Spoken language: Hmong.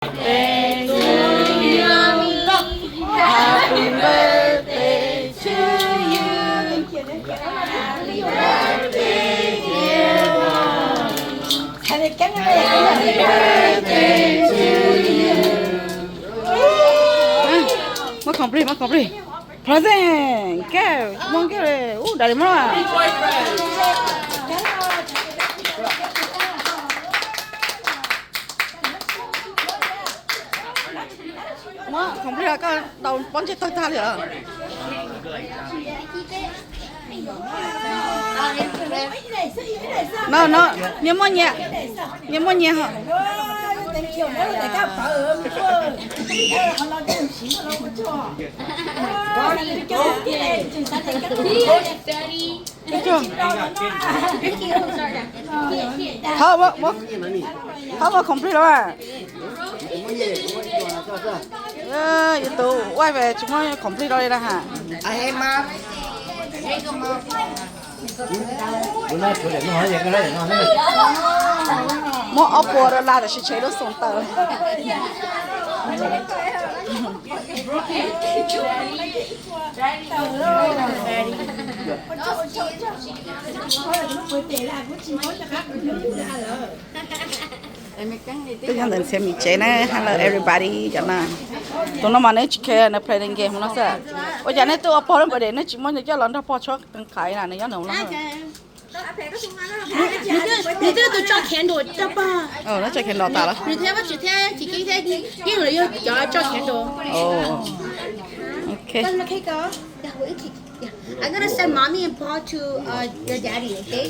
Happy birthday to you. Happy birthday, dear boy. Happy birthday to you. Muab khoom plig, muab khoom plig. Present, koj muab koj ub dam li muab. Muab khoom plig los koj daus pob ntseg tawg tag li os. No no, nyias muab nyias, nyias muab nyias ho. Thov muab khoom plig los. Yus tus wife tsis muab khoom plig rau li na ha. Muab ob puas dollar tab sis tshev lub xoo taws. Twb nyob ntawm ntxhias mi tsev na, hello everybody cov na. Tus no mas nws tsis khe, nws play the game no xwb. Ua cas nej twb ua pog lawm npawg, nej tsis muab nws coj los nrog pog tshuab qhaiv na, nws nyob ntawm no. Nws twb tus tso candle rau pog. Nws tso candle tas lawm. Nws thiab Vajtswv thiab Tsis Kib thiab Yeej los yog cov tso candle. Ok. I'm gonna send mommy and pa to uh, your daddy, okay?